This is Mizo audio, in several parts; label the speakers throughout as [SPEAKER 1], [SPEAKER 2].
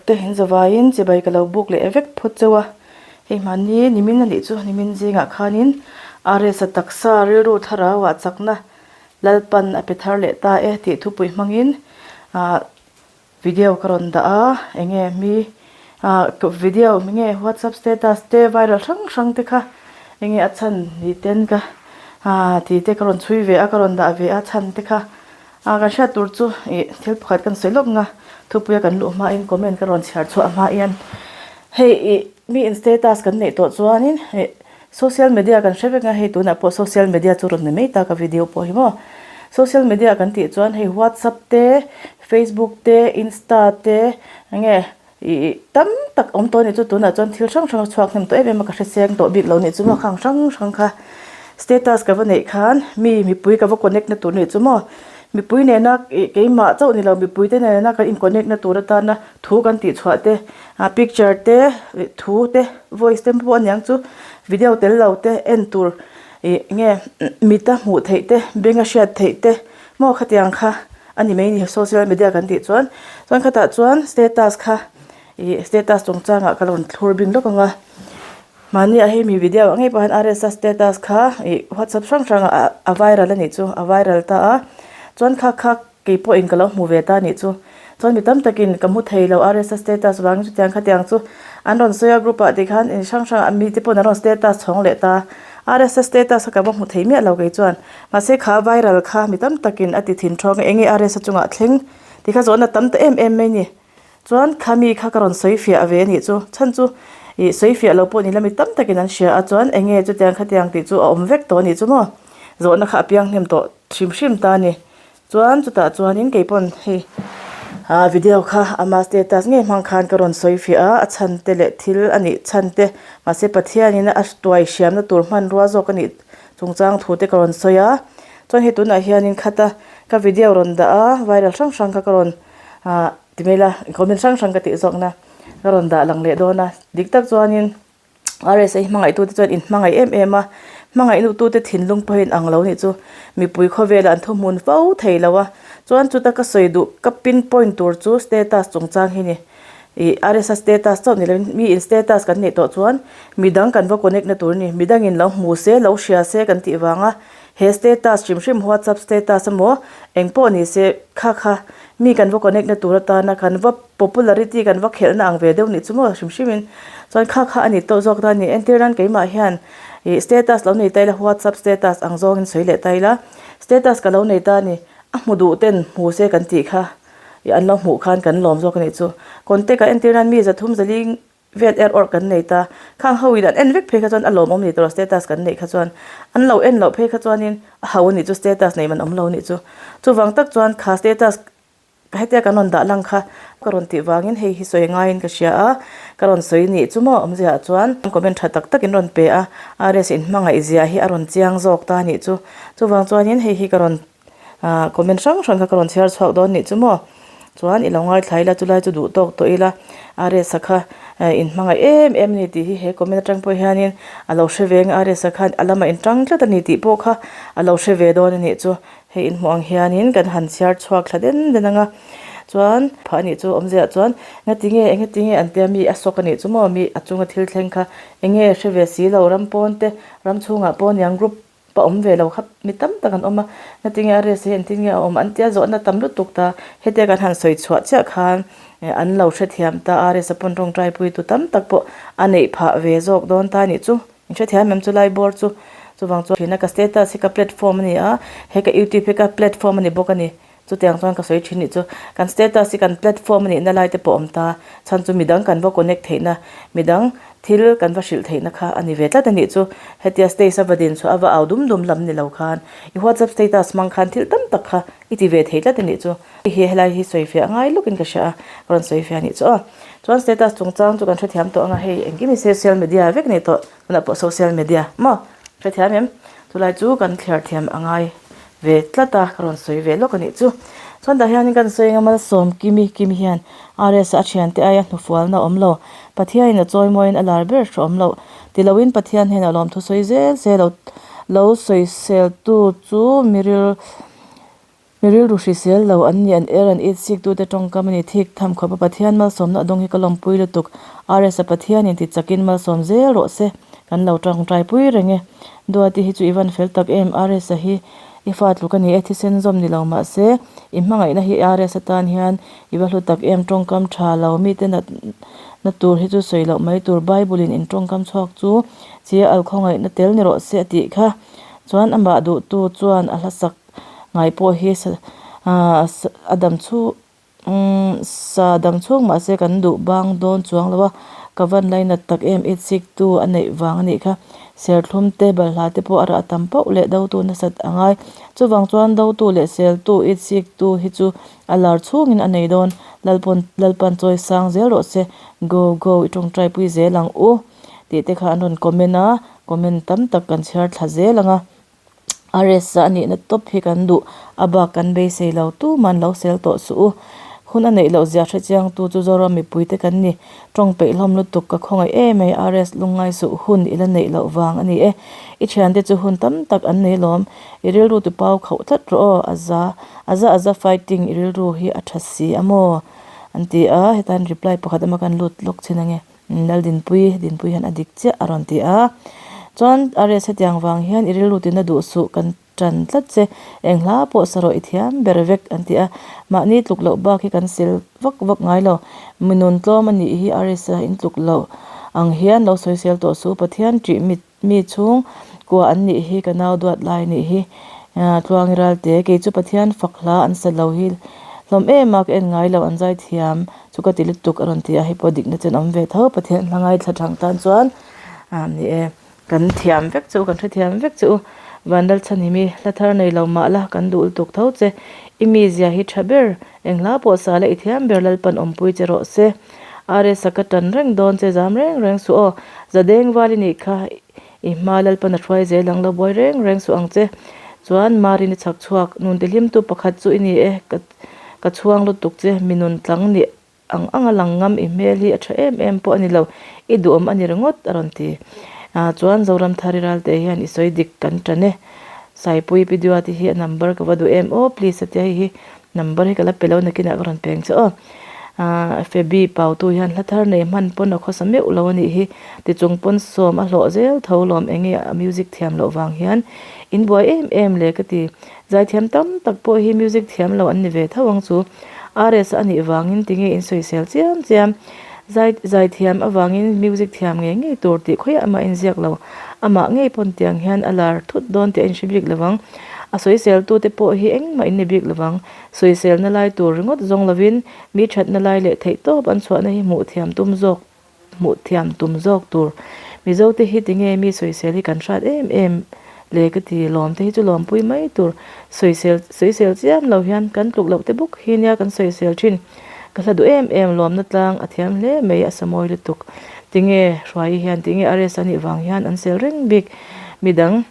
[SPEAKER 1] tak te in zavaiin chibai ka lo buk leh vek phawt chauh a, hei hmanni nimin a nih chu nimin zingah khanin RS-a taksa rilru thlarauah chakna Lalpan a pe thar leh ta e tih thupui hmangin ah Video ka rawn dah a, enge mi ah video nge whatsapp status te viral hrang hrang te kha enge a chhan ni ten ka ah tih te ka rawn chhui ve a ka rawn dah ve a chhan te kha ah kan hriat tur chu ih thil pakhat kan sawi lawk nga thupuia kan luh hmain comment ka rawn chhiar chhuah hma hian hei ih mi in status kan neih tawh chuanin ih Social media kan hre vek a, hei tunah pawh social media chu rawn ni mai ta ka video pawh hi maw. Social media kan tih chuan hei whatsapp te, facebook te, insta te enge ih tam tak awm tawh a nih chu tunah chuan thil hrang hrang a chhuak hnem tawh em em a ka hre seng tawh bik lo nih chu maw khang hrang hrang kha status ka va neih khan mi mipui ka va connect na tur nih chu maw mipui nena ih keimah chauh ni lo mipui te nena kan in connect na tur atana thu kan tih chhuah te ah picture te ih thu te voice te pawh aniang chu video tel lo te en tur ih nge mit a hmuh theih te beng a hriat theih te maw khatiang kha a ni mai ni social media kan tih chuan chuan khatah chuan status kha ih status chungchangah ka rawn thlur bing lawk ang a mahni ah hei mi video ah ngei pawh hian RS a status kha ih whatsapp hrang hrang ah a viral a nih chu a viral ta a chuan kha kha. Kei pawhin ka lo hmu ve ta nih chu. Chuan mi tam takin ka hmu thei lo RSA status vangin chutiang khatiang chu an rawn sawi a group ah tikhan in hrang hrang ah mite pawn an rawn status chhawng leh ta. RSA status kha ka va hmu thei miah lo kei chuan. Mahse kha viral kha mi tam takin a ti thin thawng a enge RSA chungah thleng ti kha zawhna tam ta em em mai ni. Chuan kha mi kha ka rawn sawi fiah ve anih chu. Chhan chu ih sawi fiah lo pawh ni la mi tam takin an hria a chuan enge chutiang khatiang tih chu a awm vek tawh anih chu maw. Zawhna kha a piang hnem tawh hrim hrim ta a ni. Chuan chutah chuanin kei pawn hei ah video kha ama status ngei hmang khan ka rawn sawi fiah a, a chhan te leh thil a nih chhan te mahse Pathianin a tuai hriamna tur hmanrua zawk a nih chungchang thu te ka rawn sawi a. Chuan hei tunah hianin khata ka video rawn dah a viral hrang hrang kha ka rawn ah ti mai la comment hrang hrang ka tih zawkna ka rawn dah lang leh dawn a dik tak chuanin. RSA hmangaihtute chuan in hmangaih em em a, hmangaih nutute thinlung pawhin ang lo nih chu mipui khawvelah an thuhmun fo thei lo a, chuan chuta ka sawi duh ka pin point tur chu status chungchang hi ni. Ih RSA status chauh ni lovin mi in status kan neih tawh chuan midang kan va connect na tur a ni, midangin lo hmu se lo hria se kan tih vanga he status hrim hrim whatsapp status emaw engpawh ni se kha kha mi kan va connect na tur atana kan va Popularity kan va khelhna ang ve deuh nih chu maw hrim hrim in chuan kha kha a ni tawh zawk ta a ni. Entir nan keimah hian ih status lo nei ta ila whatsapp status ang zawngin sawi leh ta ila status ka lo nei ta a ni a hmu duh ten hmu se kan tih kha ih an lo hmuh khan kan lawm zawk a nih chu. Contact ah entir nan mi zathum zaling vel er awrh kan nei ta khang ho in an en vek phei kha chuan a lawmawm ni tawh status kan neih kha chuan an lo en loh phei kha chuanin a ho a nih chu status nei man awm lo a nih chu. Chuvang tak chuan kha status Hetia kan rawn dah lang kha ka rawn tih vangin hei hi sawi ngaiin ka hria a, ka rawn sawi nih chu maw awmzia ah chuan comment tha tak takin rawn pe a, RS in hmangaih zia hi a rawn chiang zawk ta nih chu. Chuvang chuanin hei hi ka rawn ah comment hrang hrang kha ka rawn chhiar chhuak dawn nih chu maw. Chuan i lo ngaithla ila chulai chu duh tawk tawh ila RS-a kha in hmangaih em em a ni tih hi he comment atang pawh hianin a lo hre ve ang a, RS-a khan a lamah in tang tlat a ni tih pawh kha a lo hre ve dawn a nih chu. Hei inhmuh ang hianin kan han chhiar chhuak thla den den ang a, chuan phah anih chu awmzia chuan ngatinge engatinge an tia mi a sawk anih chu maw mi a chunga thil thleng kha enge hre ve si lo ram pawn te ram chhungah pawh aniang group a awm ve lo kha mi tam tak an awm a ngatinge a rest hi engtin nge a awm an tia zawhna tam lutuk ta hetia kan han sawi chhuah chiah khan an lo hrethiam ta a rest a pawn tawngtai pui tu tam tak pawh a neih phah ve zawk dawn ta anih chu. In hrethiam em chu lai bawr chu chuvang chuan thin a ka status hi ka platform a ni a he ka youtube hi ka platform a ni bawk a ni chutiang chuan ka sawi thin nih chu kan status hi kan platform a nihna lai te pawh a awm ta chhan chu midang kan va connect theihna midang thil kan va hrilh theihna kha a ni ve tlat a nih chu hetia stage a va din chhuah a va au dum dum lam ni lo khan i whatsapp status hmang khan thil tam tak kha i ti ve thei tlat a nih chu hei hi helai hi sawi fiah ngai lawkin ka hria a ka rawn sawi fiah a nih chu aw. Chuan status chungchang chu kan hrethiam tawh ang a, hei engkim hi social media vek nei tawh, tunah pawh social media maw hrethiam em? Chulai chu kan thliar thiam a ngai ve tlat a, ka rawn sawi ve lawk a nih chu. Chuan tah hianin kan sawi anga Malsawm Kimi Kimi hian RS a thiante aia hnufualna awm lo, Pathianin a chawimawiin a lar ber hre awm loh, ti loin Pathian hnenah lawmthu sawi zel se lo lo sawiseltu chu miril. Mi rilru hrisel lo an ni an er an it sik tute tawngkam a ni thik tham khawp a Pathian malsawmna a dawng hi ka lawmpui lutuk RS a Pathian in ti chakin malsawm zel rawh se kan lo tawngtai pui reng e Duati hi chu i van fel tak em RS a hi i fa tluk a ni e thisen zawm ni lo mahse i hmangaihna hi RS atan hian i va hlu tak em tawngkam tha lo mite nat na tur hi chu sawi loh mai tur Bible in in tawngkam chhuak chu chi al khawngaihna tel ni rawh se a tih kha chuan amah duhtu chuan a hla sak ngai pawh hi a dam chhung sa dam chhung mahse kan duh bang dawn chuang lo a ka van lainat tak em it sik tu a neih vang a nih kha serthlum te balhla te pawh a rah tam pauh leh do tu nasat a ngai chuvang chuan do tu leh sel tu it sik tu hi chu a lar chhungin a nei dawn lalpawn lalpan chawi sang zel rawh se go go i tawngtai pui zel ang u tih te kha an rawn comment a comment tam tak kan chhiar thla zel ang a. RS a nihna tawp hi kan duh, a bak kan beisei lo tuman lo sel tawh suh u. Hun a neih loh zia hrechiangtu chu Zoram mipuite kan ni. Tawng peih hlawm lutuk ka khawngaih em mai RS lungngai suh hun i la neih loh vang a ni e. I thiante chu hun tam tak an nei lawm. I rilru tu pau khauh tlat rawh aw, a za a za a za fighting i rilru hi a tha si a maw? An ti a, hetan reply pakhat emaw kan lut lawk chin ange. Laldinpui, Dinpui hian a dik chiah a rawn ti a. Chuan RS hetiang vang hian i rilru tina duh suh kan tan tlat che, eng hla pawh sa rawh i thiam ber vek an ti a. Mahni tluk loh bak hi kan sel vak vak ngai lo. Mi nun tlawm a nih hi RS a in tluk loh ang hian lo sawisel tawh suh Pathian ṭih mit Mi chhung kua an nih hi ka nau duat lai nih hi Tluangi Ralte kei chu Pathian fak hla an sa lo hi hlawm em a ka en ngai lo an zai thiam chu ka ti lutuk a rawn ti a hei pawh dikna chen awm ve tho Pathian hla ngaithla thang tan chuan ni e kan thiam vek che u kan hrethiam vek che u Vanlalchhanhimi hla thar nei lo mah la kan duh lutuk tho che i mizia hi tha ber eng hla pawh sa la i thiam ber Lalpan awmpui che rawh se. RS a ka tan reng dawn che zam reng reng suh aw. Zadeng val i nih kha i hma Lalpan a hruai zel ang lo buai reng reng suh ang che. Chuan Marin i chhak chhuak nun tihlimtu pakhat chu i ni e ka ka chhuang lutuk che mi nun tlang nih ang ang a lang ngam i hmel hi a tha em em pawh a ni lo i duhawm a ni ringawt a rawn ti. Chuan Zoramthari Ralte hian i sawi dik kan tan e. Saipui Pi Duati hi a number ka va duh em aw please a tia hei hi Number hi ka la pe lo nakinah ka rawn peng che aw. Aaa Fabi pautu hian hla thar nei hman pawn a khawsa meuh lo a nih hi. Tichung pawn sawm a hlawh zel tho lawm eng nge a music thiam loh vang hian in buai em em le ka ti. Zaithiam tam tak pawh hi music thiam lo an ni ve tho ang chu. RS a nih vangin tinge in sawisel chiam chiam. Zai zaithiam avangin music thiam ngei ngei tur tih khawiah amah inziak lo. Amah ngei pawn tiang hian a lar thut dawn tih a inhre bik lovang. A sawiseltute pawh hi engmah in ni bik lovang. Sawiselna lai tur ringawt zawng lovin mi thatna lai leh theihtawp an chhuahna hi hmuh thiam tum zawk hmuh thiam tum zawk tur. Mizote hi tinge mi sawisel hi kan hrat em em le ka ti lawm te hi chu lawmpui mai tur. Sawisel sawisel chiam lo hian kan tluk loh te bawk hi nia kan sawisel thin. Ka hla duh em em lawmna tlang a thiam hle mai a sa mawi lutuk. Tinge Hruaii hian tinge RS a nih vang hian an sel reng bik midang.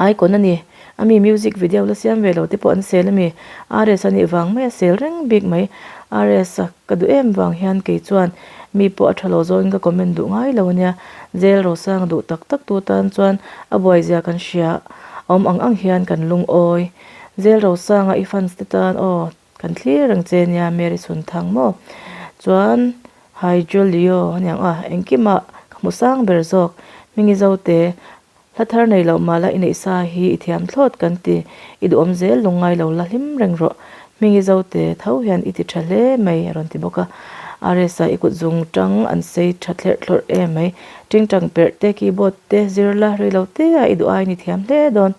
[SPEAKER 1] Icon a ni. A mi music video la siam ve lo te pawh an sel a mi. RS a nih vang mai a sel reng bik mai. RS a ka duh em vang hian kei chuan mi pawh a tha lo zawngin ka comment duh ngai lo a nia. Jail Rosang duh tak tak tu tan chuan a buai zia kan hria awm ang ang hian kan lungawi. Jail Rosanga i fans te tan aw kan thlir reng che nia Mary Chhunthang maw. Chuan Hi Julio a niang a engkimah ka hmu sang ber zawk. Hmingi Zote Hla thar nei loh mah la i neih sa hi i thiam thlawt kan ti. I duhawm zel lungngai lo la hlim reng rawh. Hmingi Zote tho hian i ti tha hle mai a rawn ti bawk a. RS-a i kut zung tang an sei tha thlerh thlawrh em mai. Tingtang perh te, keyboard te zir la rei lo te a i duh aiin i thiam hle dawn.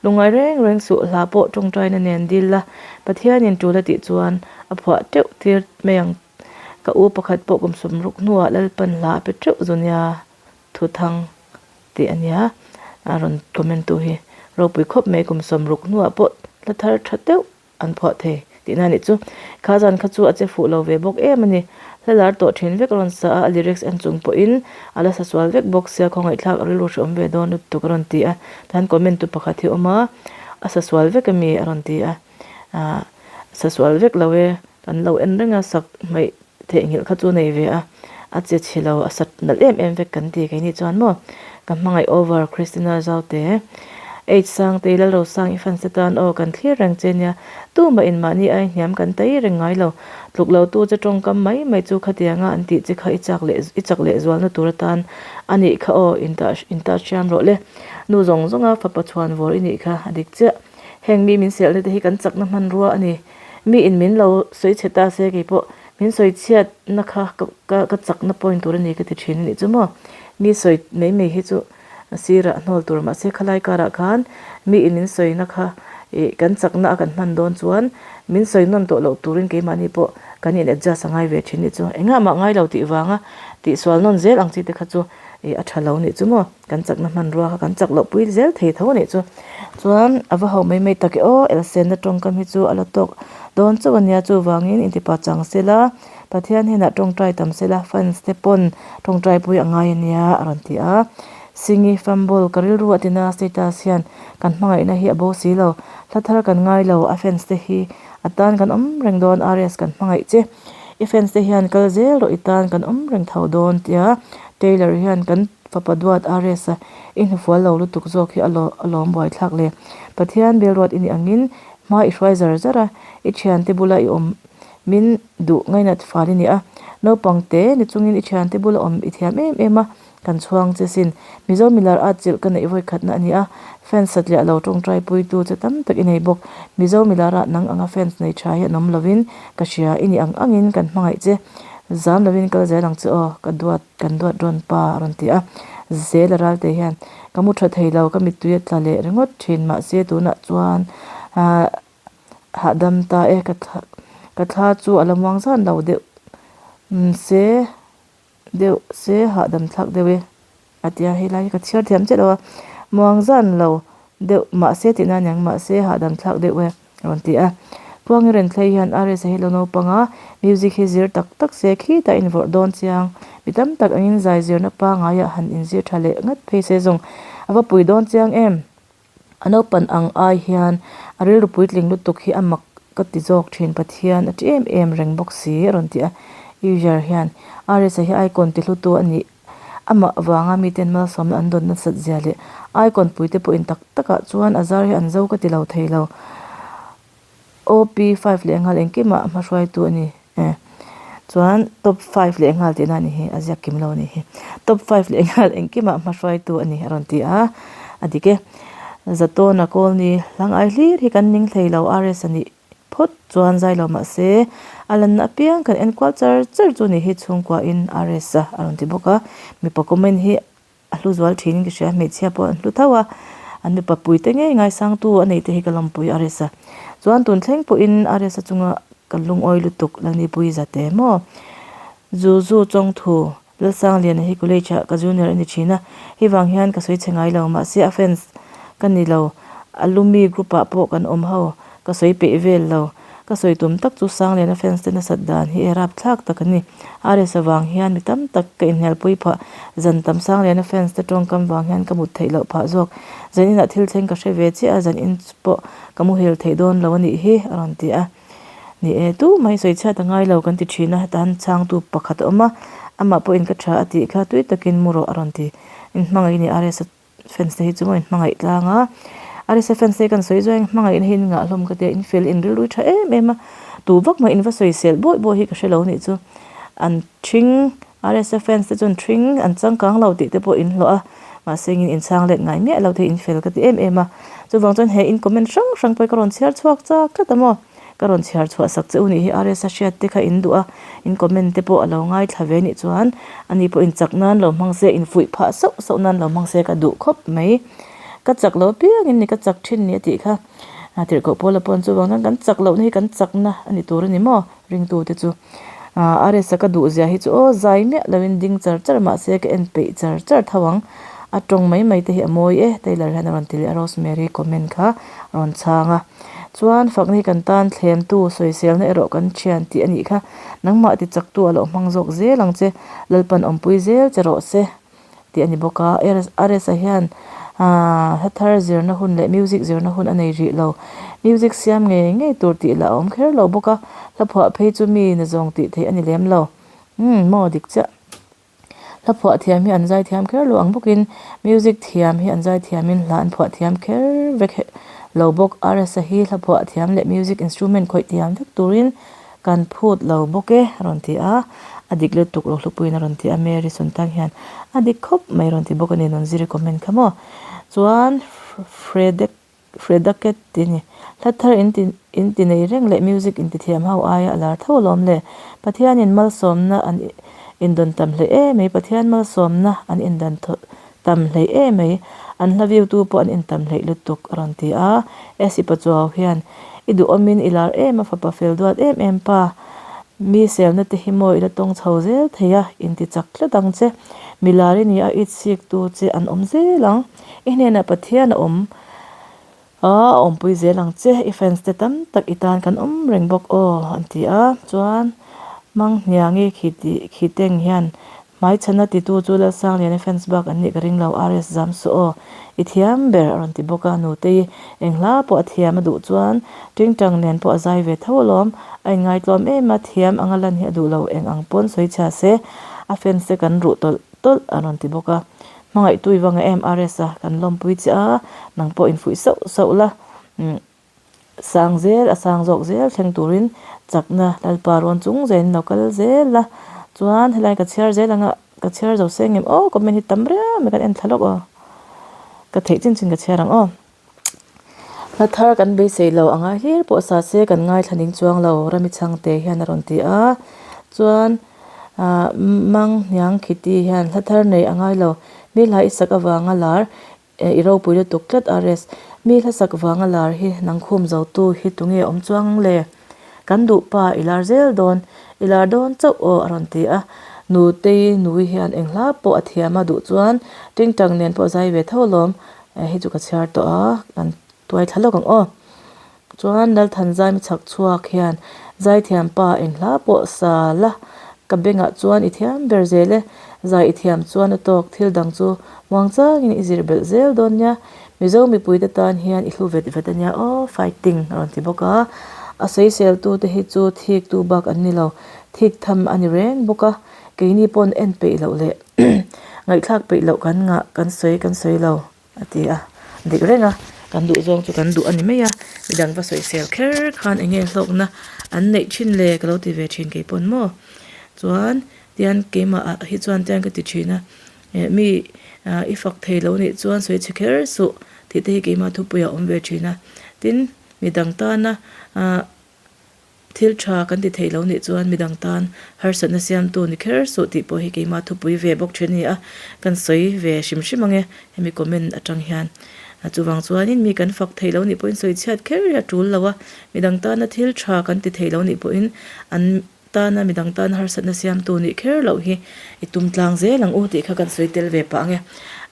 [SPEAKER 1] Lungngai reng reng suh hla pawh tawngtaina nen dil la. Pathianin tul a tih chuan a phuah teuh tir mai ang. Ka u pakhat pawh kum sawmruk hnuah Lalpan hla a pe teuh zu nia. Thuthang tih a nia, a rawn comment tu hi ropui khawp mai kum sawmruk hnuah pawh hla thar tha deuh an phuah thei tihna a nih chu. Kha zan kha chu a che fuh lo ve bawk em a ni. Hla lar tawh thin vek a rawn sa a, a lyrics en chung pawhin a la sa sual vek bawk sia khawngaihthlak a rilru hrehawm ve dawn lutuk a rawn ti a. Tihian comment tu pakhat hi a awm a, a sa sual vek ami a rawn ti a, ah sa sual vek lo e kan lo en reng a sak hmaih Theihnghilh kha chu nei ve a, a che chhe lo, a sat nalh em em vek kan ti keini chuan maw. Ka hmangaih over Christina Zaute. H Sangtei Lalrosang i fans te tan aw kan thlir reng che nia. Tumah in mahni ai hniam kan tai reng ngai lo. Tluk lo tu che tawngkam mai mai chu khatianga an tih che kha i chak leh i chak leh zualna tur atan a nih kha aw intah intah hriam rawh le. Nu zawng zawnga fapa chhuan vawr i nih kha a dik chiah. Heng mi min selna te hi kan chakna hmanrua a ni. Mi in min lo sawi chhe ta se kei pawh min sawi chhiatna kha ka ka ka chakna point tur a ni ka ti thin a nih chu maw. Mi sawi mai mai hi chu a sirah hnawl tur mahse khalai karah khan mi in min sawina kha ih kan chakna a kan hman dawn chuan min sawi nawn tawh loh turin keimahni pawh kan in adjust a ngai ve thin nih chu. Engah mah ngai lo tih vanga tihsual nawn zel ang chi te kha chu ih a tha lo nih chu maw. Kan chakna hmanrua kha kan chak loh pui zel thei tho a nih chu. Chuan a va ho mai mai tak e aw, elsenna tawngkam hi chu a la tawk dawn chauh a nia chuvangin intipa chang sela Pathian hnenah tawngtai tam sela fans te pawn tawngtai pui a ngai a nia a rawn ti a. Singi fumble ka rilru a tina status hian kan hmangaihna hi a bo si lo, hla thar kan ngai lo a fans te hi a tan kan awm reng dawn RS kan hmangaih che. I fans te hian kal zel rawh i tan kan awm reng tho dawn tia Taylor hian kan Fapa duat RS a i hnufual lo lutuk zawk hi a lawm buaithlak le. Pathian belruat i nih angin hma i hruai zar zar a, i thiante bula i awm min duh ngainat fal i ni a. Naupang te ni chungin i thiante bula awm i thiam em em a, kan chhuang che sin. Mizo milar at chilh ka neih vawikhatna a ni a, fans satliah lo tawngtai puitu che tam tak i nei bawk. Mizo milar ah nang anga fans nei tha hi an awm lovin ka hria, i nih ang angin kan hmangaih che. Zam lovin kal zel ang che aw, ka duat. Kan duat rawn pa a rawn ti a, zel a ral te hian ka mu tha thei lo, ka mittui a tla leh ringawt thin mahse tunah chuan ahh hahdam ta e ka thla ka thla chu a la muang zan lo deuh se deuh se hahdam thlak deuh e a ti a, helai hi ka chhiar thiam chiah lo a, muang zan lo deuh mahse tih nan eng mahse hahdam thlak deuh e. A rawn ti a. Puangi Renthlei hian RS-a hi lo naupang a, music hi zir tak tak se khitah invawrh dawn chiang. Mi tam tak angin zai zirna pangaiah han inzir tha leh ngat phei se zawng a va pui dawn chiang em? A naupan ang ai hian a rilru puitling lutuk hi a mak ka ti zawk thin Pathian a ti em em reng bawk si a rawn ti a. User hian RS-a hi icon ti hlutu a nih Amah avanga miten malsawmna an dawn nasat zia leh icon puite pawhin tak takah chuan a zar hi an zo ka ti lo thei lo. OP five leh nghal engkimah hmahruaitu a ni e. Chuan top five leh nghal tihna a ni hi, a ziak kim lo a ni hi. Top five leh nghal engkimah hmahruaitu a ni a rawn ti a, a dik e. Zatawna Kawlni hlangai hlir hi kan ning hlei lo RS a nih. Phawt chuan zai lo mah se, a lanna apiang kan en kual char char chu ni hi chhungkuain RS a a rawn ti bawk a. Mipa comment hi a hlu zual thin ka hria, hmeichhia pawh an hlu tho a, an mipa puite ngei ngaisangtu a nei te hi ka lawmpui RS a. Chuan tun thleng pawhin RS a chunga ka lungawi lutuk Lalnipui zate maw? Zuzu Chawngthu. Lalsangliana hi college ah ka junior a ni thin a, hei vang hian ka sawi chhe ngai lo, mahse a fans ka ni lo, alumni group ah pawh kan awm ho, ka sawi peih vel lo, ka sawi tum tak chu Sangliana fans te nasat dan hi e rapthlak tak a ni, RS avang hian mi tam tak ka inhnialpui phah, zan tam Sangliana fans te tawngkam vang hian ka mut theih loh phah zawk, zan inah thil thleng ka hre ve chiah a, zan in pawh ka muhil theih dawn lo a nih hi a rawn ti a. Ni e, tu mai sawi chhiat a ngai lo kan ti thin a, heta han chhangtu pakhat a awm a, amah pawhin ka tha a tih kha tui takin mu rawh a rawn ti. Inhmangaih ni RS-a fans te hi chu maw inhmangaih tlang a, RS-a fans te hi kan sawi zuai ang hmangaihna hi in ngah hlawm ka ti a, in fel in rilru tha em em a, tu vak mah in va sawi sel bawi bawi hi ka hre lo nih chu. An thing RS-a fans te chuan thing an changkang lo tih te pawh in hlawh a, mahse engin in chhang let ngai miah lo te hi in fel ka ti em em a. Chuvang chuan he in comment hrang hrang pawh hi ka rawn chhiar chhuak chak tlat a maw? Ka rawn chhiar chhuah sak che u nih hi RS-a hriat te kha in duh a, in comment te pawh a lo ngaithla ve nih chuan ani pawh in chak nan lo hmang se, in fuih phah sauh sauh nan lo hmang se ka duh khawp mai. Ka chak lo apiangin ni ka chak thin ni a tih kha Tirhkoh Paula paw'n chuvang chuan kan chak lohna hi kan chakna a ni tur a ni maw? Ringtute chu RS-a ka duh zia hi chu aw zai miah loin ding char char mahse ka en peih char char tho ang. A tawng mai mai te hi a mawi e, Taylor hian a rawn ti leh a, Rosemary comment kha a rawn chhang a. Chuan fakna hi kan tan thlemtu sawiselna erawh kan thian tih a nih kha. Nangmah ti chaktu a lo hmang zawk zel ang che, Lalpan awmpui zel che rawh se. tih a ni bawk a RS-a hian aaa hla thar zirna hun leh music zirna hun a nei rih lo music siam ngei ngei tur tih lah a awm kher lo bawk a hla phuah phei chu mi na zawng tih theih a ni lem lo umm maw dik chiah. Hla phuah thiam hi an zai thiam kher lo ang bawkin music thiam hi an zai thiamin hla an phuah thiam kher vek lo bawk. RS-a hi hla phuah thiam leh music instrument khawih thiam vek turin kan phut lo bawk e a rawn ti a, a dik lutuk lo hlupuiin a rawn ti a, Mary Suntang hian a dik khawp mai a rawn ti bawk a ni Nunziri comment kha maw. Chuan Fredek Fredaket tih a ni. Hla thar in ti in ti nei reng leh music in ti thiam ho aia a lar tho alawm le. Pathianin malsawmna an indawn tam hleih em mai, Pathian malsawmna an indan tam hleih em mai, an hla view tu pawh an intam hleih lutuk a rawn ti a. SE Pachuau hian i duhawmin i lar em a fapa fel duat em em pa, mi selna te hi maw i la tawng chho zel thei a, inti chak tlat ang che. Mi lar i ni a, it sik tu che an awm zel ang. I hnenah Pathian a awm a, a awmpui zel ang che, i fans te tam tak i tan kan awm reng bawk aw, an ti a. Chuan Manghniangi khi Khiteng hian hmaichhana titu chu Lalsangliana fans bak an nih ka ring lo, RS zam suh aw, i thiam ber a rawn ti bawk a. Nutei eng hla pawh a thiam a duh chuan Tingtang nen pawh a zai ve tho alawm, a inngaitluam em a, thiam anga lan hi a duh lo, eng ang pawn sawi chhia se a fans te kan ruh tawlh tawlh a rawn ti bawk a. Hmangaihtu i va nga em RS a kan lawmpui che a, nang pawh infuih sauh sauh la, umm sang zel a sang zawk zel thleng turin chakna Lalpa rawn chung zelin lo kal zel la, chuan helai ka chhiar zel anga ka chhiar zo seng em aw comment hi tam riau mai kan en thla lawk aw, ka theih chin chin ka chhiar ang aw. Hla thar kan beisei lo a ngai hlir pawh sa se kan ngaithla ning chuang lo Rami Chhangte hian a rawn ti a, chuan ah Mang Hniang Khiti hian hla thar nei a ngai lo, mi hla i sak avanga lar i ropui lutuk tlat RS, mi hla sak vanga lar hi nang khum zo tu hi tunge awm chuang le? Kan duh pa i lar zel dawn, i lar dawn chauh aw a rawn ti a, Nutei nui hian eng hla pawh a thiam a duh chuan Tingtang nen pawh a zai ve tho alawm, Hei chu ka chhiar tawh a, kan tuai thla lawk ang aw. Chuan Lalthanzaimi chhak chhuak hian Zaithiam pa eng hla pawh sa la, ka bengah chuan i thiam ber zel e, zai i thiam chuan a tawk thil dang chu muang changin i zir belh zel dawn nia, Mizo mipuite tan hian i hlu vet vet ania aw, fighting a rawn ti bawk a. A sawiseltu te hi chu thiktu bak an ni lo, thik tham a ni reng bawk a, keini pawn en peih loh leh Ngaihthlak peih loh kan ngah kan sawi kan sawi lo a ti a, dik reng a, kan duh zawng chu kan duh a ni mai a, midang va sawisel kher khan eng nge hlawkna an neih thin le ka lo ti ve thin kei pawn maw chuan tian keimah ah hi chuan tian ka ti thin a, eh mi i fak thei lo nih chuan sawi chhe kher suh tih te hi keimah thupui ah awm ve thin a, tin midang tana ah. Thil tha kan ti thei lo nih chuan midang tan harsatna siamtu ni kher suh tih pawh hi keimah thupui ve bawk thin a ni a, kan sawi ve hrim hrim ang e hemi comment atang hian. Chuvang chuanin mi kan fak thei lo nih pawhin sawi chhiat kher hi a tul lo a, midang tana thil tha kan ti thei lo nih pawhin an tana midang tan harsatna siamtu nih kher loh hi i tum tlang zel ang u tih kha kan sawi tel ve pah ang e.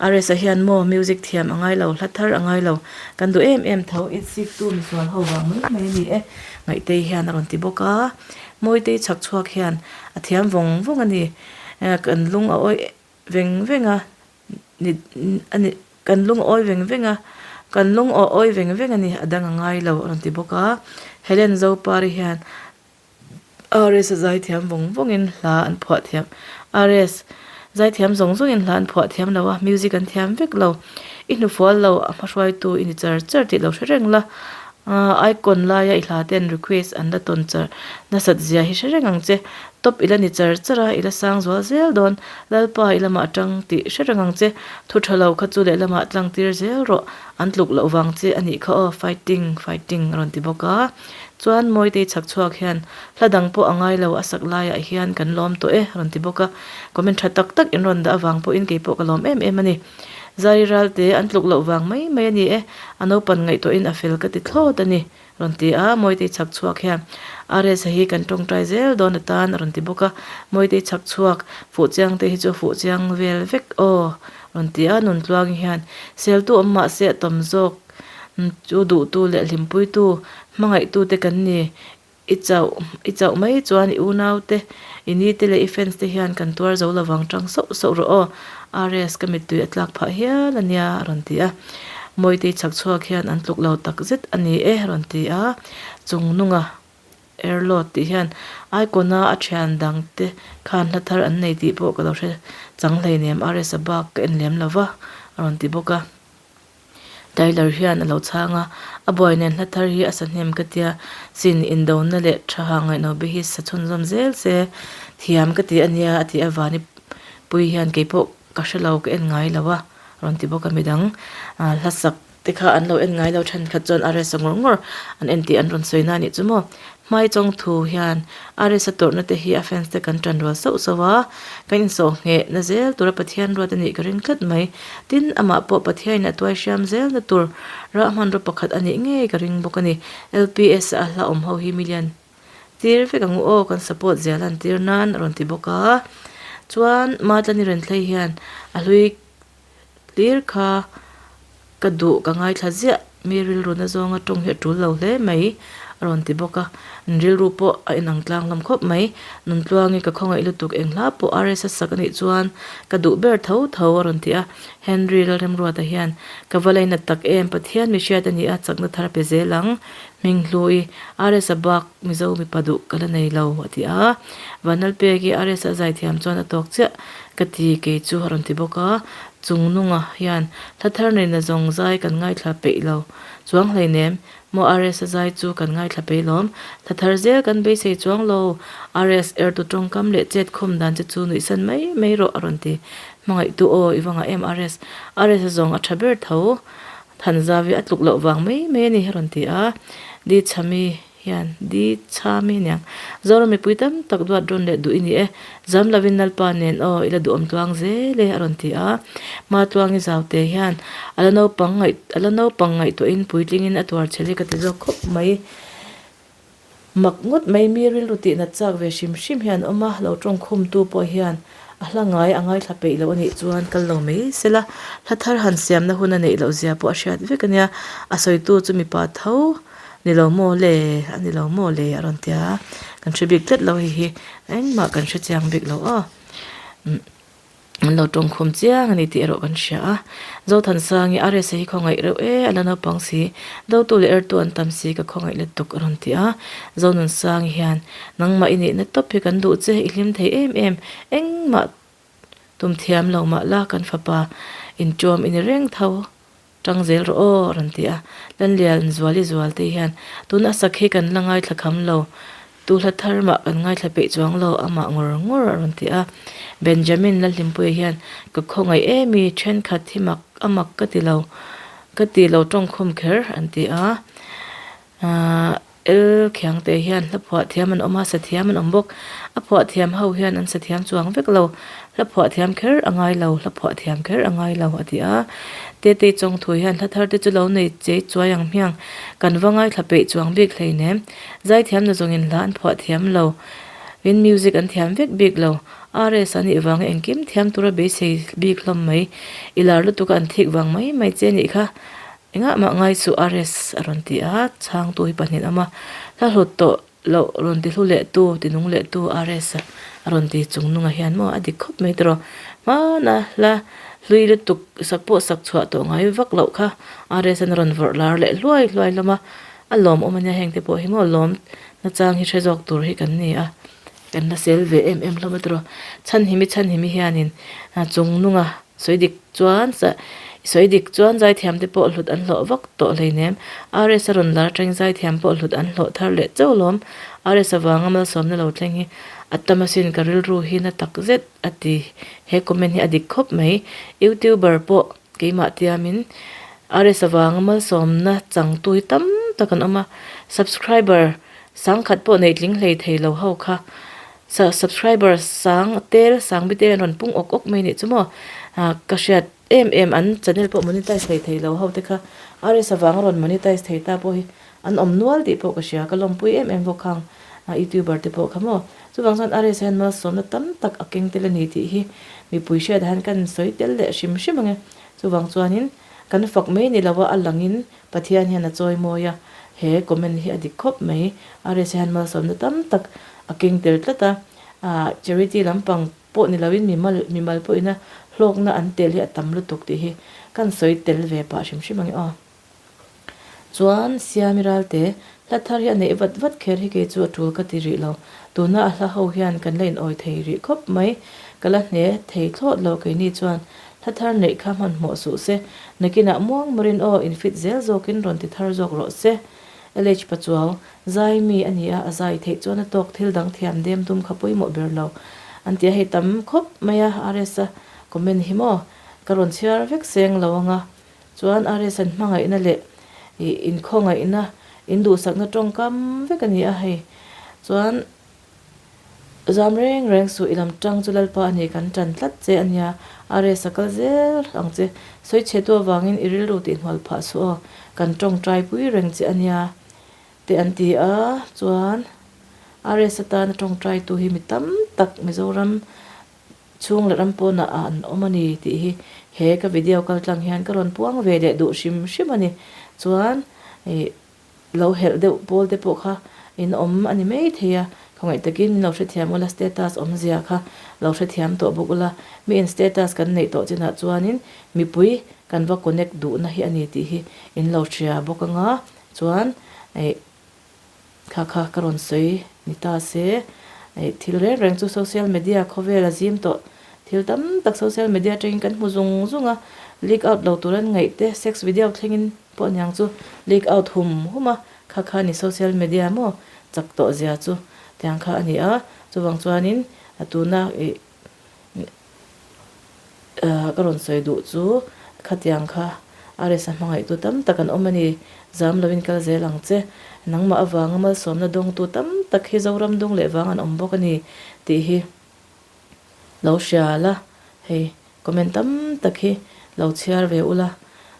[SPEAKER 1] RS-a hian maw music thiam a ngai lo, hla thar a ngai lo, kan duh em em tho, itsiktu misual ho vang mai mai a ni e. Ngaihtei hian a rawn ti bawk a, Mawitei chhak chhuak hian a thiam vawng vawng a ni. Kan lung a awi veng veng a ni a ni kan lung a awi veng veng a, kan lung a awi veng veng a ni a dang a ngai lo a rawn ti bawk a. Helen Zopari hian RS a zaithiam vawng vawngin hla an phuah thiam. RS zaithiam zawng zawngin hla an phuah thiam lo a, music an thiam vek lo. I hnufual lo a hmahruaitu i ni char char tih lo hre reng la. Icon laia i hla ten request an la tawn char nasat zia hi hre reng ang che. Top i la ni char char a, i la sang zual zel dawn. Lalpa i lamah atang tih hre reng ang che. Thu tha lo kha chu lehlamah tlang tir zel rawh. An tluk loh vang che a nih kha aw. Fighting, fighting a rawn ti bawk a. Chuan Mawitei chhak chhuak hian hla dang pawh a ngai lo a sak laiah hian kan lawm tawh e rawn ti bawk a, comment tha tak tak in rawn dah avang pawhin kei pawh ka lawm em em a ni. Zari Ralte an tluk loh vang mai mai a ni e, a naupan ngaihtuahin a fel ka ti thlawt a ni rawn ti a, Mawitei chhak chhuak hian RS-a hi kan tawngtai zel dawn atan a rawn ti bawk a, Mawitei chhak chhuak fuhchiang te hi chu a fuhchiang vel vek aw rawn ti a, Nuntluangi hian seltu awm mahse a tawm zawk Chu duhtu leh hlimpuitu, hmangaihtute kan ni. I chauh, i chauh mai chuan i unaute, i nite leh i fans te hian kan tuar zo lovang tang sauh sauh rawh aw. RS ka mittui a tlak phah hial a nia a rawn ti a. Mawitei chhak chhuak hian an tluk lo tak zet a ni e a rawn ti a. Chung nunga. Erlawt tih hian Icon-a a thian dang te khan hla thar an nei tih pawh ka lo hre chang hleinem RS-a bak ka en lem lo va a rawn ti bawk a. Tyler hian a lo chhang a, a buai nen hla thar hi a sa hnem ka tia, sin indona leh tha ha ngaihno-be hi sa chhunzawm zel se thiam ka ti a nia a ti a Vani pui hian keipawh ka hre lo ka en ngai lo a rawn ti bawk a midang hla sak te kha an lo en ngai lo thenkhat chuan RS a ngawr ngawr an en tih an rawn sawi na a nih chu maw. Hmai chawng thu hian RS a tawrhna te hi a fans te kan tan rual sauh sauh a, kan insawh ngheh na zel tura Pathian ruat a nih ka ring tlat mai. Tin, amah pawh Pathianin a tuai hriam zel na tur rah hmanraw pakhat a nih ngei ka ring bawk a ni. LPS a hla awm ho hi million tir vek ang u aw kan support zia lan tir nan a rawn ti bawk a. Chuan Matlani Renthlei hian a hlui Tlir kha ka duh ka ngaithla ziah, mi rilru na zawnga tawng hi a tul lo hle mai a rawn ti bawk a, an rilru pawh a inang tlang hlawm khawp mai. Nuntluangi ka khawngaih lutuk eng hla pawh RS a sak a nih chuan ka duh ber tho tho a rawn ti a, Henry Lalremruata hian ka va lainat tak em, Pathian mi hriat a ni a, chakna thar a pe zel ang, Hminghlui RS a bak Mizo mipa duh ka la nei lo a ti a, Vanlalpeki RS a zaithiam chuan a tawk chiah ka ti kei chu a rawn ti bawk a, Chungnunga hian hla thar neihna zawng zai kan ngaithla peih lo chuang hleinem maw RS a zai chu kan ngaithla peih lawm, hla thar zel kan beisei chuang lo RS ertu tawngkam leh chet khawm dan che chu nuihsan mai mai rawh a rawn ti, hmangaihtu aw i va ngah em RS, RS a zawng a tha ber tho. Thanzavi a tluk loh vang mai mai a ni a rawn ti a, Di Chhami hian Di Chhami aniang Zoram mipui tam tak duat rawn leh duh i ni e, zam lovin Lalpa nen aw i la duhawm tluang zel e a rawn ti a, Matluangi Zaute hian a la naupang ngaih a la naupang ngaihtuahin puitlingin a tuar chhel hi ka ti zawk khawp mai. Mak ngawt mai mi rilru tih nat chak ve hrim hrim hian awm a, lo tawng khumtu pawh hian a hla ngai a ngaithla peih loh a nih chuan kal lo mai sela, hla thar han siamna hun a neih loh zia pawh a hriat vek a nia, a sawitu chu mipa tho ni lo maw le, a ni lo maw le a rawn ti a, kan hre bik tlat lo hei hi engmah kan hre chiang bik lo aw. An lo tawngkhum chiang a ni tih erawh kan hria a. Zothansangi RSA hi khawngaih reuh e, a la naupang si, dotu leh ertu an tam si ka khawngaih lutuk a rawn ti a. Zonunsangi hian, Nangmah i nihna tawp hi kan duh che, i hlim thei em em, engmah tum thiam lo mah la kan fapa intuam i ni reng tho. Tang zel rawh aw, a rawn ti a. Lanlian Zuali Zualte hian, Tuna a sak hi kan la ngaithla kham lo, tu hla thar mah kan ngaithla peih chuang lo, amah ngawr ngawr a rawn ti a. Benjamin Lalhlimpuia hian, Ka khawngaih em i, thenkhat hi mak a mak ka ti lo, ka ti lo tawngkhum kher, an ti a. El Khiangte hian hla phuah thiam an awm a, sa thiam an awm bawk. A phuah thiam ho hian an sa thiam chuang vek lo. Hla phuah thiam kher a ngai lo, hla phuah thiam kher a ngai lo a ti a. Tetei Chawngthu hian hla thar te chu lo nei chei chuai ang hmiang, kan va ngaithla peih chuang bik hleinem. Zaithiam na zawngin hla an phuah thiam lo, in music an thiam vek bik lo. RS a nih vanga engkim thiam tura beisei bik hlawm mai. I lar lutuk a an thik vang mai mai che nih kha. Engah mah ngai suh RS a rawn ti a, chhangtu hi pahnih an awm a, hla hlut tawh loh rawn ti hlu leh tu, ti nung leh tu RS a rawn ti chung nungah hian maw a dik khawp mai tawh hmana hla hlui lutuk sak pawh sak chhuah tawh ngai vak loh kha RS an rawn vawrh lar leh hluai hluai hlawm a, a lawmawm a nia heng te pawh hi maw lawm nachang hi hre zawk tur hi kan ni a, kan la sel ve em em hlawm a tawh chhanhimi chhanhimi hianin chung nunga Sawi dik chuan sawi dik chuan zaithiam te pawh hlut an hlawh vak tawh hleinem. RS a rawn lar atangin zaithiam pawh hlut an hlawh thar leh chauh lawm. RS avanga malsawmna lo thleng hi a tam asin ka rilru hi na tak zet a ti. He comment hi a dik khawp mai. Youtuber pawh keimah tiamin RS avanga malsawmna changtu hi tam tak an awm a. Subscriber sangkhat pawh neih tling hlei thei lo ho kha Subscriber sang tel sang bi tel an rawn pung awk awk mai nih chu maw ah ka hriat em em an channel pawh monetize thei thei lo ho te kha RS avanga rawn monetize thei ta pawh hi an awm nual tih pawh ka hria ka lawmpui em em bawk khang ah youtuber te pawh kha maw chuvang chuan RS hian malsawmna tam tak a keng tel a ni tih hi mipui hriatah hian kan sawi tel leh hrim hrim ang e chuvang chuanin kan fak mai ni lo a a langin Pathian hian a chawi mawi a, he comment hi a dik khawp mai. RSA hian malsawmna tam tak a keng tel tlat a, ah charity lampang pawh ni loin mimal mimal pawhina hlawkna an tel hi a tam lutuk tih hi kan sawi tel ve pah hrim hrim ang e aw. Chuan Siami Ralte, hla thar hi a neih vat vat kher hi kei chu a tul ka ti rih lo. Tuna a hla ho hian kan la inawi thei rih khawp mai. Ka la hne thei thlawt lo keini chuan hla thar neih kha hmanhmawh suh se. Nakinah muang marin aw infit zel zawkin rawn ti thar zawk rawh se. LH Pachuau, Zai mi a ni a, a zai theih chuan a tawk thil dang thiam dem dum kha pawimawh ber lo. An ti a hei tam khawp mai a, RS-a comment hi maw ka rawn chhiar vek seng lo anga Chuan RS an hmangaihna leh ih inkhawngaihna, induhsakna tawngkam vek a ni a hei. Chuan zam reng reng suh i lam tang chu Lalpa a ni kan tan tlat che a nia. RS a kal zel ang che. Sawi chhe tu avangin i rilru tihhnual phah suh aw. Kan tawngtai pui reng che a nia te an ti a. Chuan RS atana tawngtai tu hi mi tam tak Mizoram Chhung leh ram pawnah ah an awm a ni tih hi he ka video kal tlang hian ka rawn puang ve leh duh hrim hrim a ni. Chuan ih lo helh deuh pawl te pawh kha in awm a ni mai thei a, khawngaih takin min lo hrethiam ula status awmzia kha lo hrethiam tawh bawk ula, mi in status kan neih tawh chinah chuanin mipui kan va connect duhna hi a ni tih hi in lo hria bawk anga chuan ih Kha kha ka rawn sawi ni ta se, thil reng reng chu social media khawvel a zim tawh. Thil tam tak social media atangin kan hmu zung zung a, leak out lo tur an ngaih te, sex video thlengin pawh aniang chu leak out hum hum a, kha kha ni social media maw chak tawh zia chu tiang kha a ni a. Chuvang chuanin tuna ih Ka rawn sawi duh chu khatiang kha RS-a hmangaihtu tam tak an awm a ni. Zam loin kal zel ang che. Nangmah avanga malsawmna dawngtu tam tak hi Zoram dung leh vang an awm bawk a ni tih hi lo hria la. Hei comment tam tak hi lo chhiar ve ula.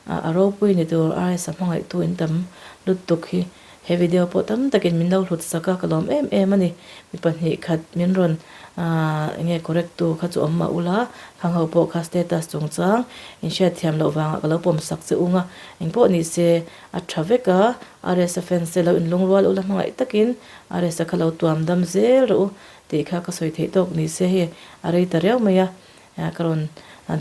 [SPEAKER 1] A ropui ni tur RS-a hmangaihtu in tam lutuk hi he video pawh tam takin min lo hlut sak a, ka lawm em em a ni. Mi pahnih khat min rawn eng nge correct tu kha chu awm mah ula, khang ho pawh kha status chungchang in hriat thiam loh vangah ka lo pawm sak che ung a, engpawh ni se a tha vek a, RS-a fans te lo inlungrual ula hmangaih takin RS-a kha lo tuam dam zel rawh u tih kha ka sawi theih tawk ni se hei a rei ta riau mai a. Ka rawn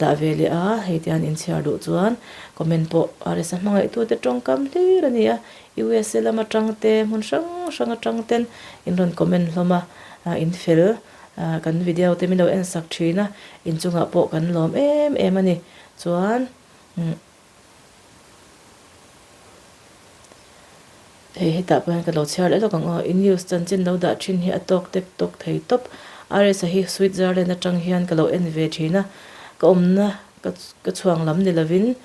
[SPEAKER 1] dah ve leh a, hei tian inchhiar duh chuan comment pawh RS-a hmangaihtute tawngkam hlir a ni a, USA lam atang te, hmun hrang hrang atang ten in rawn comment hlawm a, in fel kan video te min lo en sak thin a, inchungah pawh kan lawm em em a ni. Chuan. Hei hetah pawh hian ka lo chhiar leh lawk ang aw. I news chanchin lo dah thin hi a tawk tek tawk thei tawp. RS-a hi Switzerland atang hian ka lo en ve thin a, ka awmna ka ka chhuang lam ni lovin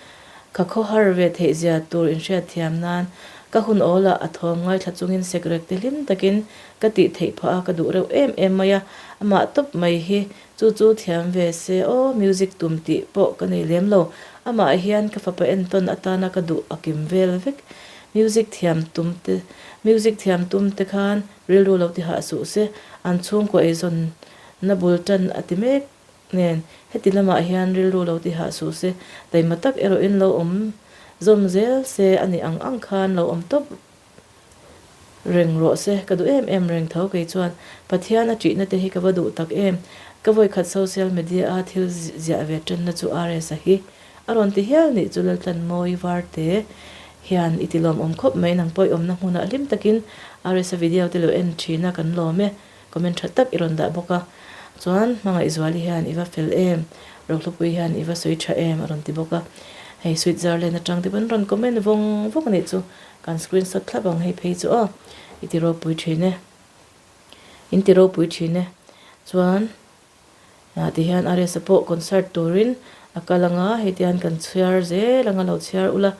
[SPEAKER 1] ka khawhar ve theih zia tur inhriat thiam nan ka hun awl ah a thawm ngaithla chungin sekrek te hlim takin ka tih theih phah a, ka duh reuh em em mai a, amah tawp mai hi Chu chu thiam ve se aw, music tum tih pawh ka nei lem lo. Amah hian ka fapa entawn atana ka duh a kim vel vek. Music thiam tum te, music thiam tum te khan rilru lo ti hah suh se, an chhungkaw eizawn na bul tan a ti mek nen heti lamah hian rilru lo ti hah suh se, taima tak erawhin lo awm zawm zel se a nih ang ang khan lo awm tawp Reng rawh se, ka duh em em reng tho kei chuan Pathian a ṭihna te hi ka va duh tak em. Ka vawikhat social media a thil ziah ve ṭanna chu RS-a hi a rawn ti hial nih chu Laltlanmawi Varte hian i ti lawmawm khawp mai nang pawh i awmna hmunah hlim takin RS-a video te lo en ṭhin a kan lawm e. Comment ṭha tak i rawn dah bawk a. Chuan Hmangaihzuali hian i va fel em, Rohlupui hian i va sawi ṭha em a rawn ti bawk a. Hei Switzerland aṭang te pawn rawn comment vawng vawng a nih chu. Kan screenshot thlap ang hei phei chu aw i ti ropui thin e in ti ropui thin e chuan ah ti hian RS-a pawh concert turin a kal anga hei ti hian kan chhiar zel anga lo chhiar ula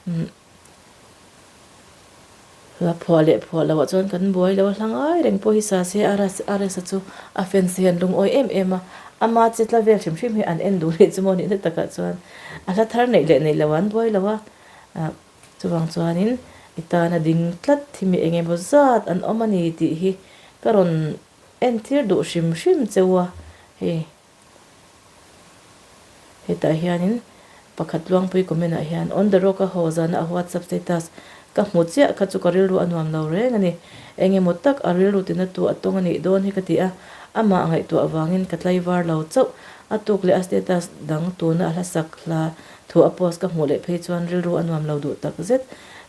[SPEAKER 1] umm hla phuah leh phuah loh ah chuan kan buai lo a hla ngai reng pawh hi sa se RS-a chu a fans te hian lungawi em em a ama che tla vel hrim hrim hi an en duh leh chu maw nihna takah chuan a hla thar neih leh neih loh ah an buai lo a ah. Chuvang chuanin i tana ding tlat hi mi eng emaw zat an awm a ni tih hi ka rawn entir duh hrim hrim cheu a, hei hetah hianin pakhat Luangpui comment ah hian on the rock a haw zana a whatsapp status ka hmu chiah kha chu ka rilru a nuam lo reng a ni, eng emaw tak a rilru tina tu a tawng a nih dawn hi ka ti a, amah ngaihtuah avangin ka tlaivar lo chauh, a tuk leh a status dang tuna a hlasak hla Thu a post ka hmuh leh phei chuan rilru a nuam lo duh tak zet.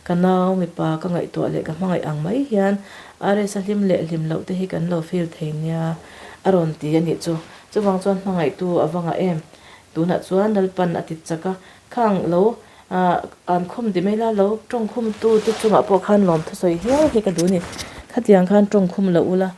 [SPEAKER 1] Ka nau mipa ka ngaihtuah leh ka hmangaih ang mai hian RS a hlim leh hlim loh te hi kan lo feel thei nia a rawn ti a nih chu. Chuvang chuan hmangaihtu a va ngah em? Tunah chuan Lalpan a ti chak a, khang lo an khum ti mai la, lo tawng khum tu te chungah pawh khan lawm thusawi hial hi ka duh a ni. Khatiang khan tawng khum loh ula,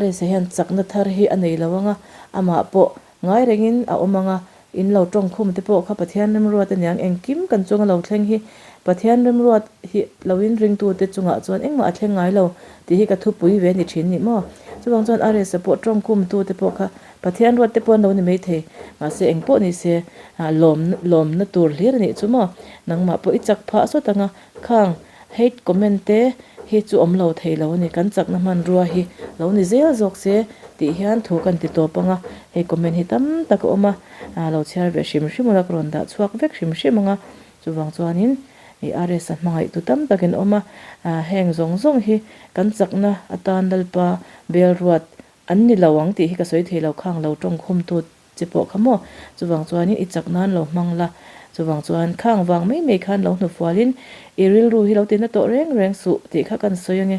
[SPEAKER 1] RS-a hian chakna thar hi a nei lo ang a, amah pawh Ngai rengin a awm ang a, in lo tawng khum te pawh kha Pathian remruat aniang engkim kan chunga lo thleng hi Pathian remruat hi loin ringtute chungah chuan engmah a thleng ngai lo tih hi ka thupui ve ni thin ni maw? Chuvang chuan RS-a pawh tawng khum tu te pawh kha Pathian ruat te pawh an lo ni maithei mahse eng pawh ni se lawm lawmna tur hlir a nih chu maw? Nangmah pawh i chak phah sawt ang a, khang Hate comment te hi chu awm lo thei lo a ni, kan chakna hmanrua hi lo ni zel zawk se tih hian thu kan ti tawp ang a, hei comment hi tam tak a awm a, lo chhiar ve hrim hrim ula ka rawn dah chhuak vek hrim hrim ang a, chuvang chuanin ih RS a hmangaihtu tam takin awm a, heng zawng zawng hi kan chakna atan Lalpa belruat an ni lo ang tih hi ka sawi thei lo khang lo tawngkhumtu Che pawh kha maw? Chuvang chuanin i chak nan lo hmang la. Chuvang chuan khang vang mai mai khan lo hnufualin i rilru hi lo ti na tawh reng reng suh tih kha kan sawi ange.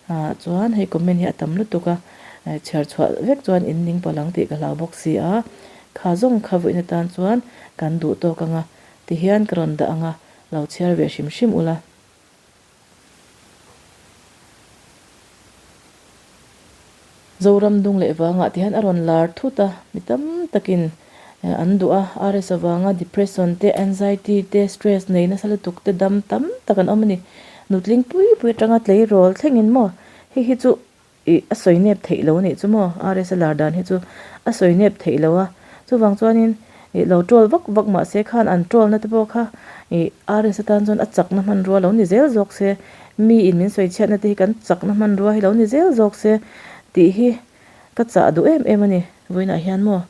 [SPEAKER 1] Ah chuan hei comment hi a tam lutuk a, chhiar chhuah vek chuan in ning palh ang tih ka hlau bawk si a. Kha zawng kha vawiin atan chuan kan duh tawk anga tihian ka rawn dah anga lo chhiar ve hrim hrim ula. Zoram dung leh vangah ti hian a rawn lar thut a, mi tam takin an duh a, RS avanga depression te, anxiety te, stress nei nasa lutuk te dam tam tak an awm a ni. Nutling pui pui atanga tleirawl thlengin maw hei hi chu Ih, a sawi nep theih lo a nih chu maw? RS a lar dan hi chu a sawi nep theih lo a. Chuvang chuanin ih lo troll vak vak mah se khan an troll na te pawh kha ih RS atan chuan a chakna hmanrua lo ni zel zawk se, mi in min sawi chhiatna te hi kan chakna hmanrua hi lo ni zel zawk se tih hi ka chah duh em em a ni vawiinah hian maw?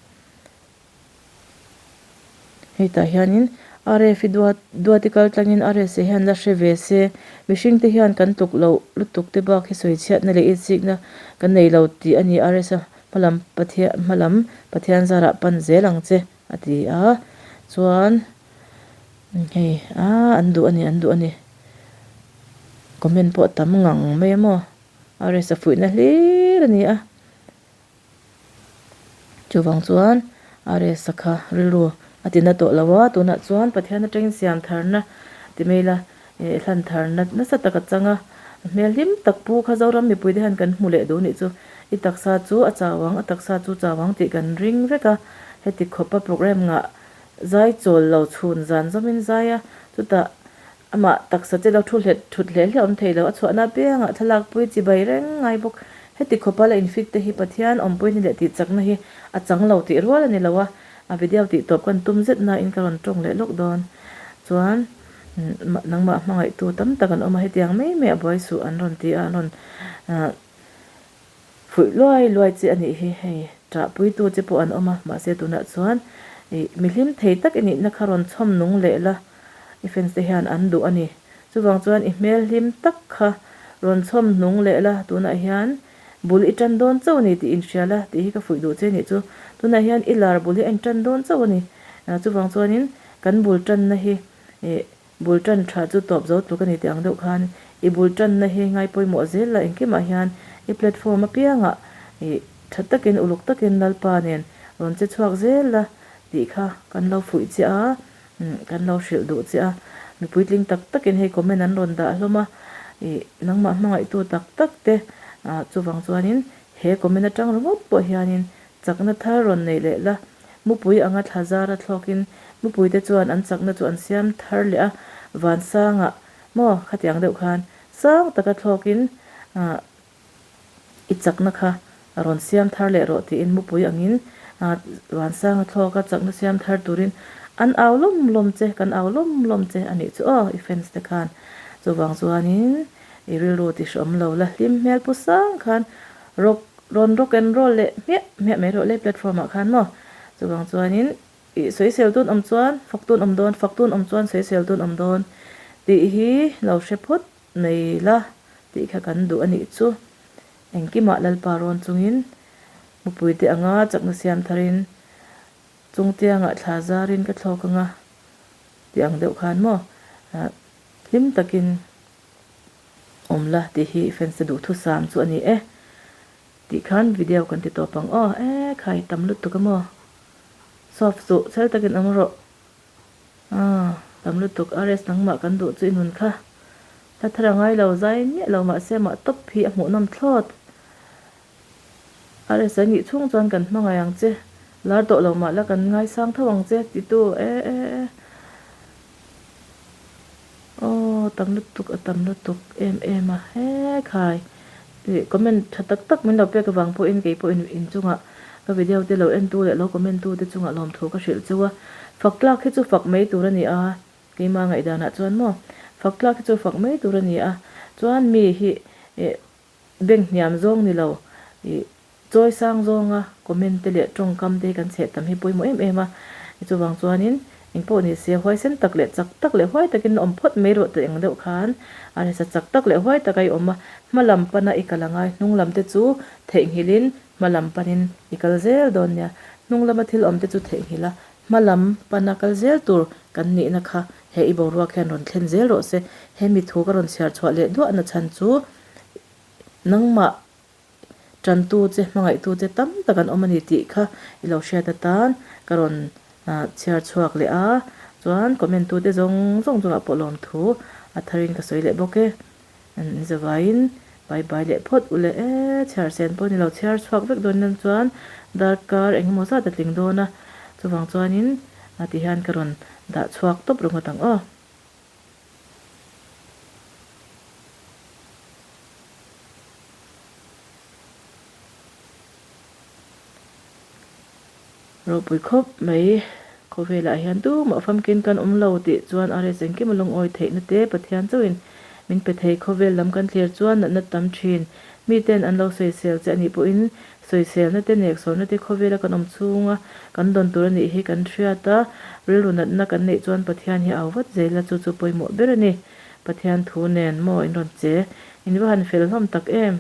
[SPEAKER 1] Hetah hianin RF i duat duati kal tlangin RSA hian la hre ve se, mihring te hian kan tluk loh lutuk te bak hi sawi chhiatna leh itsikna kan nei lo tih a ni RSA hmalam Pathian hmalam Pathian zarah pan zel ang che a ti a, chuan hei aaa an duh a ni an duh a ni comment pawh a tam ngang mai a maw RSA fuihna hlir a ni a. Chuvang chuan RS-a kha rilru a ti na tawh lo a, tunah chuan Pathian atangin siam tharna ti mai ila, eh hlan tharna nasa tak a chang a, hmel hlim tak pu kha Zoram mipuite hian kan hmu leh duh nih chu, i taksa chu a chau ang, a taksa chu chau ang tih kan ring vek a, heti khawpa programme ngah zai chawl lo chhun zan zawmin zai a, chutah Amah taksa che lo thu hlet thut hle hle awm thei lo, a chhuahna apiangah thlalak pui chi bai reng ngai bawk. Heti khawpa la infit te hi Pathian awmpuina leh tihchakna hi a chang lo tih rual a ni lo a, a video tih tawp kan tum zet nain ka rawn tawng leh lawk dawn. Chuan nangmah hmangaihtu tam tak an awm a, hetiang mai mai a buai suh an rawn ti a, an rawn Fuih luai luai che a nih hi, hei ṭahpuitu che pawh an awm a, mahse tunah chuan ih mi hlim thei tak i nihna kha rawn chhawm nung leh la, i fans te hian an duh a ni. Chuvang chuan i hmel hlim tak kha rawn chhawm nung leh la, tunah hian bul i ṭan dawn chauh a ni tih inhria la tih hi ka fuih duh che a nih chu. Tunah hian i lar bul hi a inṭan dawn chauh a ni. Chuvang chuanin kan bul ṭanna hi ih Bul tan tha chu tawp zo tluk a ni tih ang deuh khan i bul tanna hi ngai pawimawh zel la engkimah hian i platform apiangah i tha takin uluk takin Lalpa nen rawn che chhuak zel la tih kha kan lo fuih che a, kan lo hrilh duh che a. Mi puitling tak takin hei comment an rawn dah hlawm a, i nangmah hmangaihtu tak tak te chuvang chuanin he comment atang ringawt pawh hianin chakna thar rawn nei leh la. Mupui anga thla zara thlawkin mupuite chuan an chakna chu an siam thar leh a, vansangah maw khatiang deuh khan sang taka thlawkin i chakna kha rawn siam thar leh rawh tiin mupui angin vansanga thlawka chakna siam thar turin an au lawm lawm che, kan au lawm lawm che a nih chu aw i fans te khan. Chuvang chuanin i rilru ti hreawm lo la hlim hmel pu sang khan rock Rawn rock and roll leh hmiah hmiah mai rawh le platform ah khan maw. Chuvang chuanin ih sawisel tun awm chuan fak tun awm dawn, fak tun awm chuan sawisel tun awm dawn tih hi lo hre phawt mai la tih kha kan duh a nih chu. Engkimah Lalpa rawn chungin mupuite anga chakna siam tharin chungtiangah thla zarin ka thlawk anga tih ang deuh khan maw hlim takin. Awm la tih hi fans te duhthusam chu a ni e tih khan video kan ti tawp ang aw e khai tam lutuk a maw soft suh chhel takin awm rawh aw tam lutuk RS nangmah kan duh chu i nun kha hla thar a ngai lo zai miah lo mahse mah tawp hi a hmuhnawm thlawt RS a nih chhung chuan kan hmangaih ang che lar tawh lo mah la kan ngaisang tho ang che titu e e e. Aw tam lutuk a tam lutuk em em a he khai ih comment tha tak tak min lo pek avang pawhin kei pawhin inchungah ka video te lo en tu leh lo comment tu te chungah lawmthu ka hrilh cheu a fak tlak hi chu fak mai tur a ni a keima ngaihdanah chuan maw fak tlak hi chu fak mai tur a ni a chuan mi hi ih Bank hniam zawng ni lo ih chawi sang zawnga comment te leh tawngkam te hi kan chheh tam hi pawimawh em em a, chuvang chuanin engpawh ni se huaisen tak leh chak tak leh huai takin awm phawt mai rawh tih ang deuh khan a resa chak tak leh huai taka i awm a, hma lam pana i kal angai hnung lam te chu theihnghilhin hma lam panin i kal zel dawn nia, hnung lama thil awm te chu theihnghilh a, hma lam pana kal zel tur kan nihna kha he i boruak hian rawn thlen zel rawh se, he mi thu ka rawn chhiar chhuah leh duahna chhan chu Nangmah tantu che, hmangaihtu che tam tak an awm a ni tih kha i lo hriat atan ka rawn chhiar chhuak leh a, chuan comment tute zawng zawng chungah pawh lawmthu a tharin ka sawi leh bawk e. Ni zavaiin bye bye leh phawt u le e, chhiar sen pawh ni lo chhiar chhuak vek dawn nan chuan darkar eng emaw zat a tling dawn a, chuvang chuanin ti hian ka rawn dah chhuak tawp ringawt ang aw. Ropui khawp mai khawvelah hian tumah famkin kan awm lo tih chuan a rest engkim a lungawi theihna te Pathian chauhin min pe thei khawvel lam kan thlir chuan natna tam thin miten an lo sawisel che anih pawhin Sawiselna te neksawrna te khawvela kan awm chhunga kan dawn tur a nih hi kan hriat a, rilru natna kan neih chuan Pathian hi au vat zel a, chu chu pawimawh ber a ni. Pathian thu nen maw in rawn che? In va han fel hlawm tak em?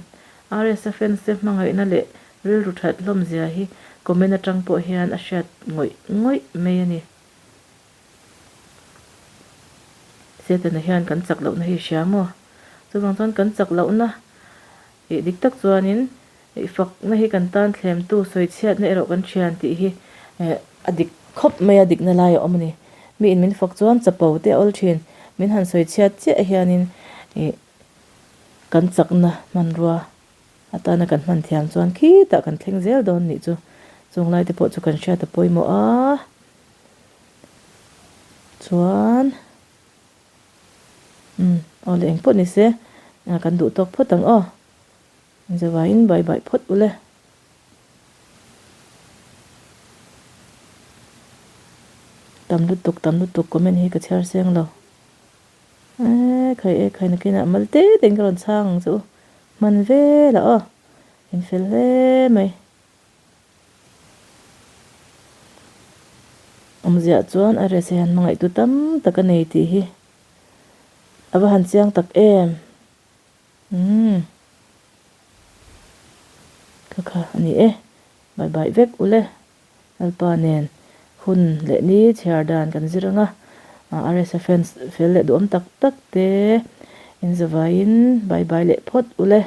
[SPEAKER 1] RSa fans te hmangaihna leh rilru that hlawm zia hi comment atang pawh hian a hriat ngawih ngawih mai a ni. Setana hian kan chak lohna hi i hria maw? Chuvang chuan kan chak lohna ih dik tak chuanin I fakna hi kan tan thlemtu sawichhiatna erawh kan thian tih hi a dik khawp mai a, dikna lai a awm a ni. Mi in min fak chuan chapo te a awl thin, min han sawichhiat chiah hianin ih kan chakna hmanrua atana kan hman thiam chuan khitah kan thleng zel dawn nih chu. Chung lai te pawh chu kan hriat a pawimawh a, chuan umm aw leh engpawh ni se kan duh tawk phawt ang aw. Zavaiin bai bai phawt ule. Tam lutuk tam lutuk comment hi ka chhiar seng lo. E khai e khai nakinah mal te tein ka rawn chhang ang che u. Hman velah aw. In fel hle mai. Awmziah chuan a rese han hmangaihtu tam tak a nei tih hi a va han chiang tak em. Umm. Ka kha a ni e. Bye bye vek u le. Lalpa nen hun leh ni chhiar dan kan zir ang a. RSa fans fel leh duhawm tak tak te in zavaiin bye bye leh phawt u le.